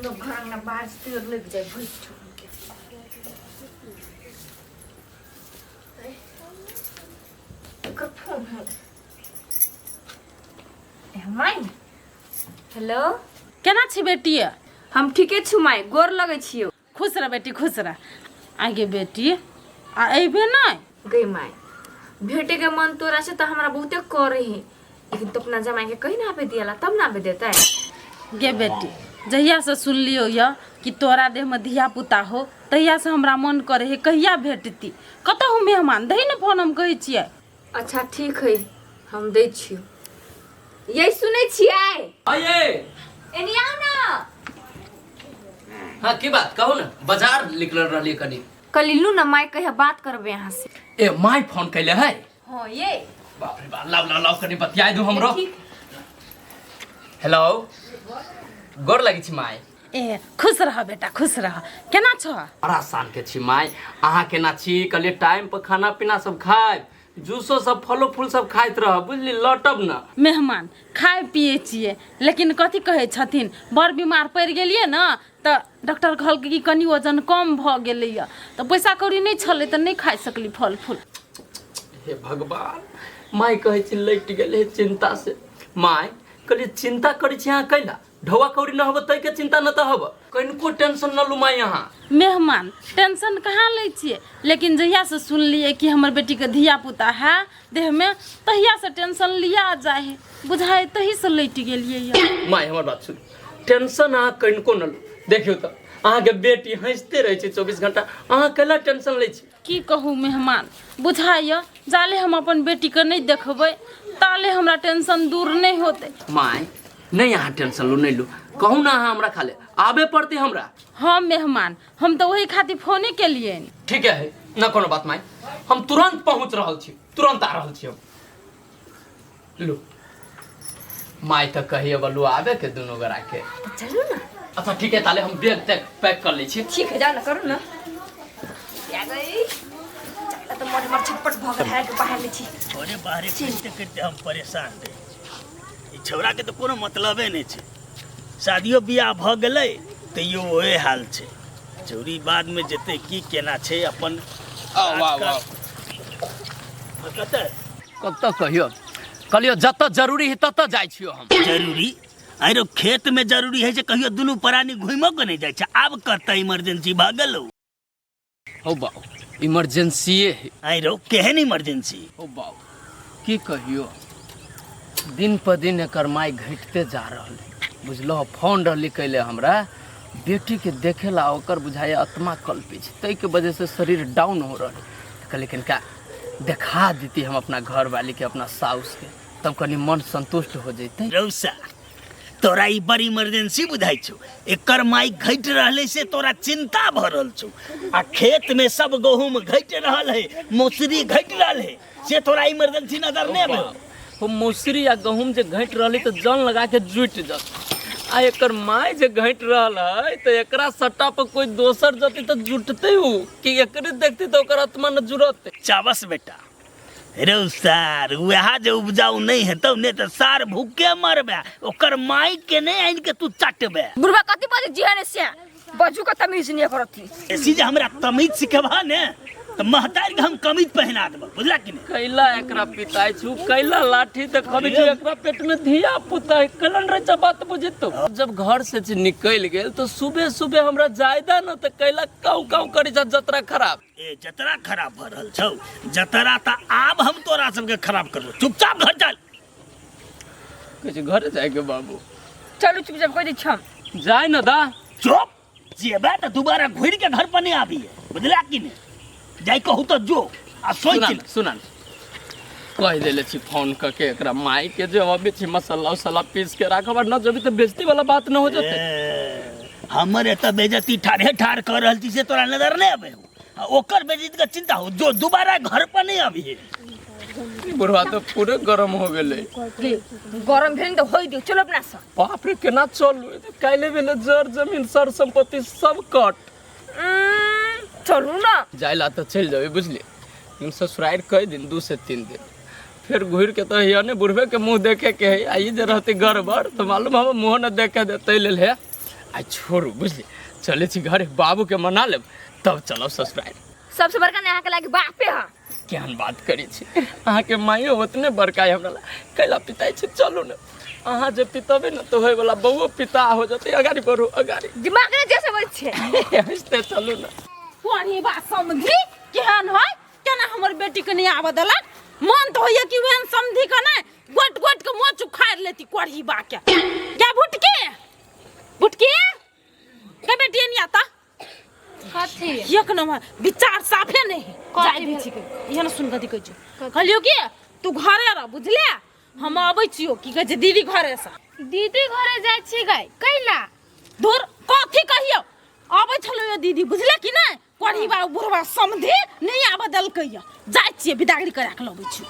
लोग घर अंगना बाहर से तैयो लग जाए भूत छोड़ के। एकर फोन है। ए, माई हेलो। केना छी बेटी? हम ठीके छु माई, गोर लगै छियौ। खुश रह बेटी, खुश रह। आगे बेटी, आ अयबे नहि? गई माई, भेटे के मन तोरा से तो हमरा बहुते करे है, लेकिन तो अपना जमाई के कहीं ना आबे दियाला तब ना आबे देता है। गे बेटी, जहिया से सुनलियो यऽ कि तोरा देहमे धिया पुता हो, तहिया से हमरा मन करे है कहिया भेटती। कतहु मेहमान दही ने फोन, हम कहै छियै। अच्छा ठीक है, हम दै छियौ। यही सुनै छियै? आइए। एनी आउ ना। हाँ, की बात कहू ने, बाजार निकलल रहलियै कनी। कल लू ना माई कहिया बात करबे यहाँ से। ए my phone कैले है? हाँ ये। बाप रे बाप, लाव लाव लाव, कनी बतियाय दू हमरो। ठीक। हेलो, गोर लगै छी माय। ए खुश रह बेटा, खुश रह। केना छह? बड़ा शान के छी माय, अहाँ केना छी? कहलियै टाइम पर खाना पीना सब खायब, जूसो सब फलो फूल सब खाइत रह, बुझली, लौटब ना। मेहमान, खाय पिए छियै, लेकिन कथी कहै छथिन, बड़ बीमार पड़ि गेलियै ने तऽ डॉक्टर कहलकै कि कनि वजन कम भऽ गेलैए, तऽ पैसा कौड़ी नहि छलै तऽ नहि खाइ सकली फल फूल। हे भगवान, माय कहै छी लटि गेलै चिंता से। माय कहलियै चिंता करै छी अहाँ कैला? ढौआ कौड़ी न हब तै के चिंता न तऽ हब, कनिको टेंशन न लू माय अहाँ। मेहमान, टेंशन कहाँ लै छियै, लेकिन जहियासँ सुनलियै कि हमर बेटीके धिया पुता है देहमे, तहियासँ टेंशन लिया जाइ है, बुझाइ तहीसँ लटि गेलियै यऽ। माय हमर बात सुन, टेंशन अहाँ कनिको न लू। देखियौ तऽ अहाँके बेटी हँसिते रहै छै 24 घंटा, अहाँ कैला टेंशन लै छी? की कहू मेहमान, बुझाइए जाले हम अपन बेटीके नहि देखबै ताले हमरा टेंशन दूर नहि होतै। माय नहि, अहाँ टेंशन लू नहि लू, कहू ना अहाँ हमरा खाले आबे पड़तै हमरा। हाँ मेहमान, हम तऽ ओही खातिर फोने केलियनि। ठीक है न, कोनो बात माय, हम तुरंत पहुंच रहल छी, तुरंत आ रहल छी हम। लू माय तऽ कहिए बलू आबे के दुनू गोरा के। चलू ना। अच्छा ठीक है, ताले हम बैग तैग पैक कर लै छी। ठीक है, जाओ ना, करू ना। आ गई चल तो मोट मोट छटपट भऽ गेल है के बाहर ले छी। अरे बाहरे करिते करिते हम परेशान रही। ई छौड़ा के तऽ कोनो मतलबे नहि छै। शादियो बियाह भऽ गेलै तैयो ओहे हाल छै। छौड़ी बादमे जेतै की केना छै अपन। वाह, वाह। कतऽ कतऽ कहियो, कहलियो जतऽ जरूरी है ततऽ जाइ छियो हम। जरूरी? अरे खेत में जरूरी है से कहियो दुनू प्राणी घुमो के नहीं जाइ छै, आब कतऽ इमरजेंसी भऽ गेलौ? हौ बाबू, इमरजेंसीए है। आइ रौ, केहन इमरजेंसी? हौ बाबू, की कहियो, दिन पर दिन एकर माय घटते जा रहल है, बुझलो? फोन रहली कैले हमरा बेटी के देखेला, ओकर बुझाइए आत्मा कल्पी छै, ताहिके वजह से शरीर डाउन हो रहल है। कहली कनिका देखा देती हम अपना घर वाली के, अपना साउस के, तब कनी मन संतुष्ट हो जैते। रौसा, तोरा ई बड़ इमरजेंसी बुझाइ छौ? एकर माई घटि रहलै से तोरा चिंता भऽ रहल छौ, आ खेत में सब गहूम घटि रहल है, मौसरी घटि रहल है, से तोरा इमरजेंसी नजर नहि आबै? हम मौसरी आ गहूम जे घटि रहलै तऽ जन लगा के जुटि जत, आ एकर माय जे घटि रहल है तऽ एकरा सट्टा पर कोई दोसर जतै तऽ जुटतै उ कि एकरे देखतै तऽ ओकर आत्मा न जुड़तै? चाबस बेटा। रौ सार, वएह जे उपजाऊ नहि हेतौ ने तऽ सार भूखे मरबे, ओकर माई के नहि आनि के तू चटबे। बुढ़बा कथी बजै जे ने से बजू के तमीज नहीं करती। ऐसी जे हमरा तमीज सिखेबा ने तऽ महतारि के हम कमीज पहिना देबो, बुझला कि नहि? कैला एकरा पिटाइ छु, कैला लाठी देखबै छु? एकरा पेट में धिया पुता है, कैलन रहे छै बात बुझे तो? जब घर से जे निकलि गेल तऽ सुबह सुबह हमरा जायदा न तऽ कैला काउ काउ करै छै जतरा खराब। ए जतरा खराब भऽ रहल छौ? जतरा तऽ आब हम तोरा सबके खराब करबो। चुपचाप घर चल। कहै छै घरे जायके बाबू। चलू चुपचाप, कहि दै छी हम। जाय न दा। चुप जेबे तऽ दोबारा घुरि के घर पर नहीं आबी, बुझला कि नहीं? जाय कहू तऽ जो आ सोच सुना ले। सुना, कहि देले छी फोन कऽ के एकरा माई के जे अबै छी, मसाला उसाला पीस के राखब, आ न जबी तऽ बेइज्जती वाला बात न हो जेतै। ए, हमर एतऽ बेजती ठाढ़े ठाढ़ कऽ रहल छी से तोरा नजर नहि आबै हो, आ ओकर बेजती के चिंता हो? जो दोबारा घर पर नहीं आबी। बुढ़वा तऽ पूरे गरम हो गेलै। गरम भेल तऽ होइ दियौ, चलो अपना सब। बाप रे, केना चलू? काल्हि भेलै जर जमीन सर संपत्ति सब कट। चलू ना। जाइला तऽ चलि जेबै, बुझलियै, लेकिन ससुरारि कई दिन, 2 से 3 दिन फेर घुरि के तऽ हिया ने बुढ़बे के मुँह देखे के है, आ ई जे रहते गड़बड़ तऽ मालूम हम मुँह न देखे दे, ताहि लेल है आ छोड़ू बुझली चलै छी घरे बाबूके मना लेब तब चलब ससुराल। सबसे बड़का ने अहाँके लागे बापे है। केहन बात करै छी, अहाँके माइयो ओतने बड़का है हमरा ला, कैला पिताइ छी? चलू ने, अहाँ जे पितबै ने तऽ होयवला बौओ पिता हो जेतै। अगाड़ी बढ़ू अगाड़ी। दिमाग ने जैसे होइ छै। हँसते चलू ने। कोनी बात समझी केहन है, केना हमर बेटी के नहीं आबऽ देलक। मन तऽ होइए कि ओहन समझी के नहि गोट गोट के मोच उखाड़ि लेती कोढ़ी बा के। क्या भुटकी भुटकी के बेटी नहीं आता कथी एक नंबर विचार साफे नहीं है। कथी जाय दै भेल? छी के इहे ने सुन कथी कहै छी। कहलियौ कि तू घरे रह बुझले, हम अबै छियौ की कहै छै दीदी घरे से। दीदी घरे जाइ छी गई कैला? धुर कथी कहियौ, अबै छलौ यो दीदी बुझले कि नहि, कोढ़ीबा बुढ़बा समधि नहि आबऽ देलकै यऽ। जाइ छियै बिदागरी करा के लबै छियौ।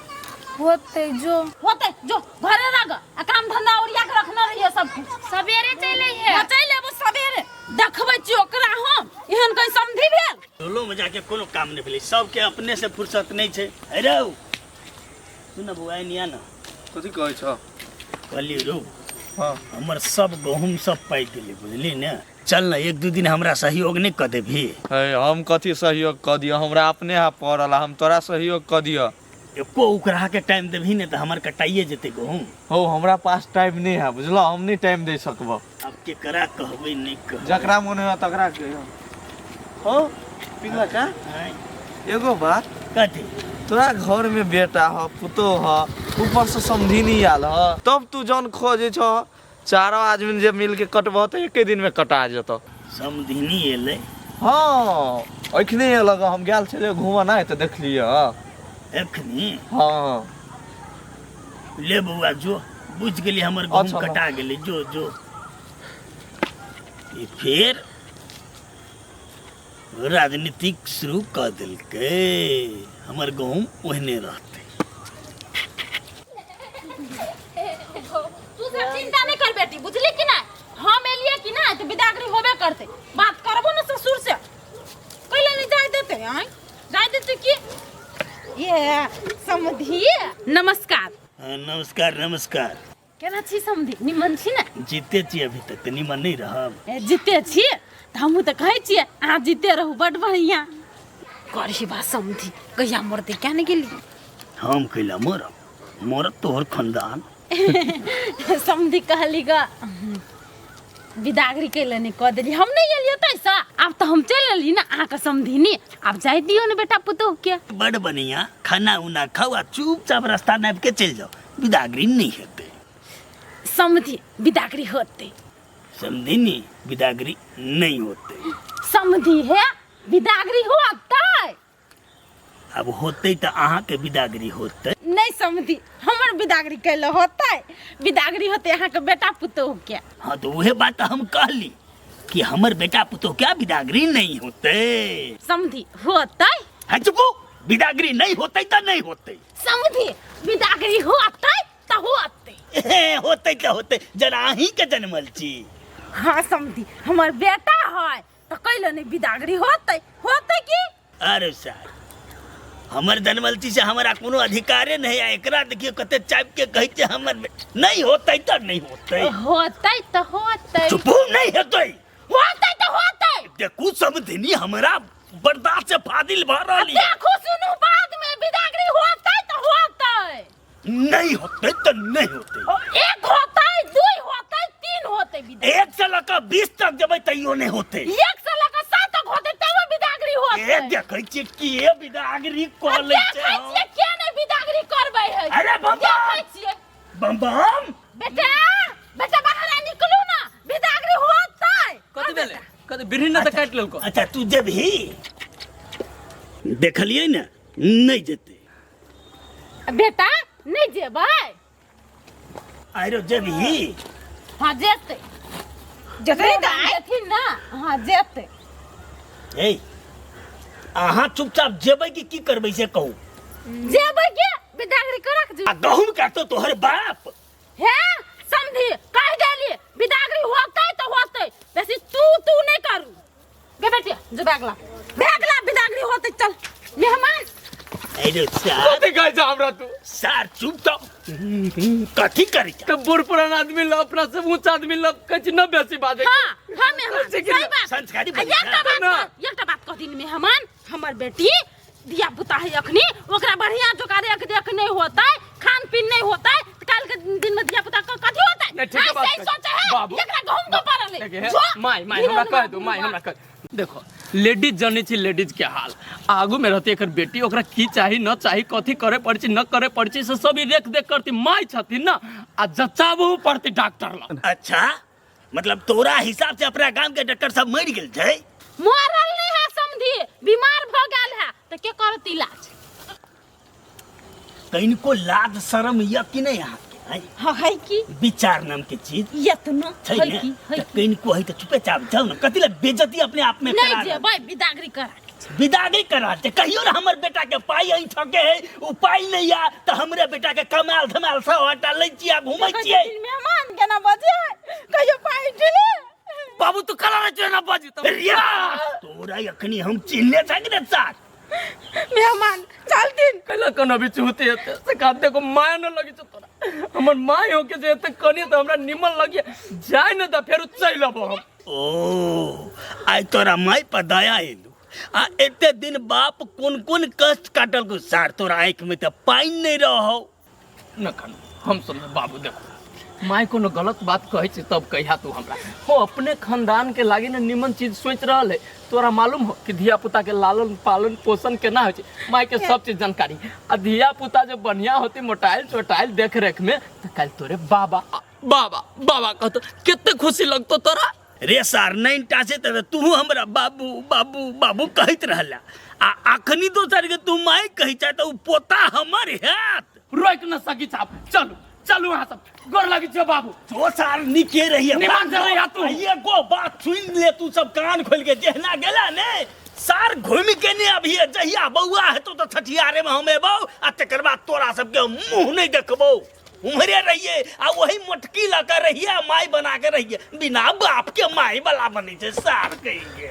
होतै जो होतै जो घरे रह आ काम धंधा ओरिया के रखने रहिए सब कुछ। सवेरे चलि अइहे। हाँ, चलि एबो सवेरे, देखबै छियै ओकरा हम। एहन कहीं समधि भेल? टोलो में जाके कोनो काम नहीं भेलै, सबके अपने से फुर्सत नहीं छै। अरे रौ सुन न बौआ, एनी आ न। कथी कहै छह? कहलियै रौ, हाँ। हमर सब गहूम सब पाकि गेलै बुझली ने, चल न एक दू दिन हमरा सहयोग नहीं कऽ देबही? है हम कथी सहयोग कऽ दिअ, हमरा अपने हाथ पड़ल आ हम तोरा सहयोग कऽ दिअ? एको उकरा के टाइम देबही ने तऽ हमर कटाइए जेतै गहूम। हौ हमरा पास टाइम नहीं है बुझलह, हम नहीं टाइम दे सकबो। अब केकरा कहबै नहीं कहबै, जकरा मन है तकरा कहियो। हौ पिंगला का आँय, एगो बात। कथी? तोरा घर में बेटा ह पुतोह ह ऊपर से समधिनी आयल ह, तब तू जौन खोजे छ चारो आदमी जे मिल के कटबह तऽ एके दिन में कटा जेतौ। समधिनी एलै? हाँ एखने एलक, हम गेल छलियै घूमऽ नहि तऽ देखलियै। एखनी? हाँ। ले बौआ जो, बुझि गेली हमर गहूम अच्छा, कटा गेलै, जो जो। ई फेर राजनीतिक शुरू कऽ देलकै, हमर गहूम ओहने रहतै। तू सब चिंता नहीं कर बेटी, बुझली कि ना? हम एलिए कि ना तो बिदागरी होबे करते, बात करबो ना ससुर से, कैला नहीं जाय देते? आय जाय देते कि ये समधी। नमस्कार। हाँ, नमस्कार नमस्कार। केना छी समधी, निमन छी ने? जीते छी अभी तक तऽ निमन नहीं रहब। ए, जीते छी तऽ हमहूँ तऽ कहै छियै अहाँ जीते रहू, बड बढ़िया। करही बा समधी कहिया मरतै क्या ने गेली? हम कैला मरब, मरत तोहर खानदान। समधी कहली ग बिदागरी कैले नहीं कऽ देली, हम नहीं एलियै तैसा, आब तऽ हम चलि एली ने अहाँके समधिनी, आब जाय दियौ ने बेटा पुतोह के। बड़ बढ़िया, खाना उना खाओ आ चुपचाप रास्ता नापि के चलि जाओ, बिदागरी नहीं हेतै। समधी बिदागरी होतै। समधिनी बिदागरी नहीं होतै। समधी हे बिदागरी होतै। अब होतै तऽ अहाँके बिदागरी होतै। नहीं समधी हमर बिदागरी कैले होतै, बिदागरी होतै अहाँके बेटा पुतोह के। हाँ तो उहे बात हम कहली कि हमर बेटा पुतोह क्या बिदागरी नहीं होतै। समधी होतै। हाँ चुपू, बिदागरी नहीं होतै तऽ नहीं होतै। समधी बिदागरी होतै तऽ होतै। हे, होतै तऽ होतै, जरा अहीं के जनमल छी। हाँ समधी हमर बेटा है तऽ कैले नहीं बिदागरी होतै, होतै की? अरे साहब हमर जनमल छी से हमरा कोनो अधिकारे नहीं है, एकरा देखियो कते चाप के कहै छै हमर नहीं होतै तऽ नहीं होतै। होतै तऽ होतै। चुपू, नहीं होतै। होतै तऽ होतै। देखू समधिनी हमरा बर्दाश्त से फादिल भऽ रहल यऽ। देखू सुनू बाद में बिदागरी होतै तऽ होतै। नहीं होतै तऽ नहीं होतै। एक होतै, दुई होतै, तीन होतै बिदागरी। 1 से लऽ कऽ 20 तक जेबै तैयो नहीं होतै। 1 से लऽ कऽ 7 तक होतै तबो बिदागरी होतै। ए देखै छियै कि ए बिदागरी कऽ लै छै। देखै छियै के नहि बिदागरी करबै है। अरे बम बम। देखै छियै। बम बम। बेटा बेटा बाहर निकलू ना, बिदागरी होतै। कथी भेलै? कथी बिरहिन तऽ काटि लेलको? अच्छा तू जेबही? देखलियै ने नहीं जेतै। बेटा नहीं जेबै? आरो जेबही? हाँ जेतै। जेतै तऽ आइ। जेथिन ना, हाँ जेतै। ए अहाँ चुपचाप जेबै कि की करबै से कहू? जेबै के बिदागरी करक आ गहूम काटतो तोहर बाप। हे समधी कह देली बिदागरी होतै तऽ होतै, बेसी तू तू नहीं करू। गे बेटी जो बैग ला, बैग ला, बिदागरी होतै चल मेहमान। अरे सार कथी कहै छ हमरा तू? सार चुप तो कथी करै छै तऽ बूढ़ पुरान आदमी ल अपना से ऊंच आदमी ल कहै छी न बेसी बाजै हाँ हाँ मेहमान छै कि सही ना? बात संस्कारी आ, बनै एकटा छै। बात ना। एकटा बात कह दिन मेहमान हमर बेटी धिया पुता है अखनी ओकरा बढ़िया जोका रेख देख नहीं होता है खान पीन नहीं होता है तो काल के दिन में धिया पुता के कथी होता है नहीं, ठीक है हाँ, बात सही कहै। सोचे है बाबू। एकरा गहुम को पड़ल है देखिए, जो, माय माय धीरे हमरा धीरे कह दू माय हमरा कह देखो लेडीज जनै छी लेडीज के हाल आगू में रहती एकर बेटी ओकरा की चाही न चाही कथी करे पड़ै छै न करे पड़ै छै से सब ई रेख देख करती माय छथिन न आ जचाबहु पड़ती डॉक्टर लग अच्छा मतलब तोरा हिसाब से अपना गाम के डॉक्टर सब मरि गेल छै मरल नहीं है समझी बीमार भ गेल है तो के करत इलाज तनिको लाज शरम यऽ कि नहीं अहाँके आँय? हाँ है की विचार नाम के चीज यतनो छै है ने की है तऽ की कनिको है तऽ चुपे चाप जाउ ने कथी लए बेइज्जती अपने आप में नहीं करा रहल? जेबै बिदागरी करा के विदागरी करा छै कहियो ने हमर बेटा के पाइ ऐ ठके है उ पाइ नहीं या तऽ हमरे बेटा के कमाल धमाल सब हटा लै छियै आ घूमै छियै मेहमान केना बजे है कहियो पाइ दिले बाबू तू कला रहे ना बाजी तब रिया तोरा अखनी हम चिन्हने छै कि ने सार मेहमान चलथिन कैला कोनो भी चूते हेतै से कहा देखो माया न लगी छौ तोरा हमर माय होके जे एते कनी तऽ हमरा निमन लगी जाय न तऽ फेर चलि अबो हम ओ आइ तोरा माय पर दया एलू आ एते दिन बाप कोन कोन कष्ट काटल को सार तोरा आँखि में तऽ पानि नहि रहौ नखन हम समझ बाबू देखो माय कोनो गलत बात कहै छै तब कहिया तू हमरा हो अपने खानदान के लागी ने निमन चीज सोच रहल है तोरा मालूम हो कि धिया पुता के लालन पालन पोषण केना होइ छै माय के सब चीज जानकारी आ धिया पुता जे बढ़िया होती मोटाइल चोटाइल देख रेख में तऽ काल्हि तोरे बाबा बाबा बाबा कहतो कते खुशी लगतो तोरा रे सार नैनटा से तऽ तू हमरा बाबू बाबू बाबू कहैत रहला आ अखनी दोसर के तू माय कहै छ तऽ उ पोता हमर हैत रोकि न सकी छाप चलू चलू अहाँ सब गोर लगी छियो बाबू तो सार निके रहिए निमान से रहिया तू। एगो बात सुन ले तू सब कान खोल के जेहना गेला ने सार घूमि के ने अभी जहिया बौआ हेतौ तऽ छठियारे में हम एबौ आ तकर बाद तोरा सबके मुंह नहीं देखबौ उम्हरे रहिए आ वही मोटकी लऽ के रहिए आ माय बना के रहिए बिना बाप के माय वाला बनै छै सार कहिके।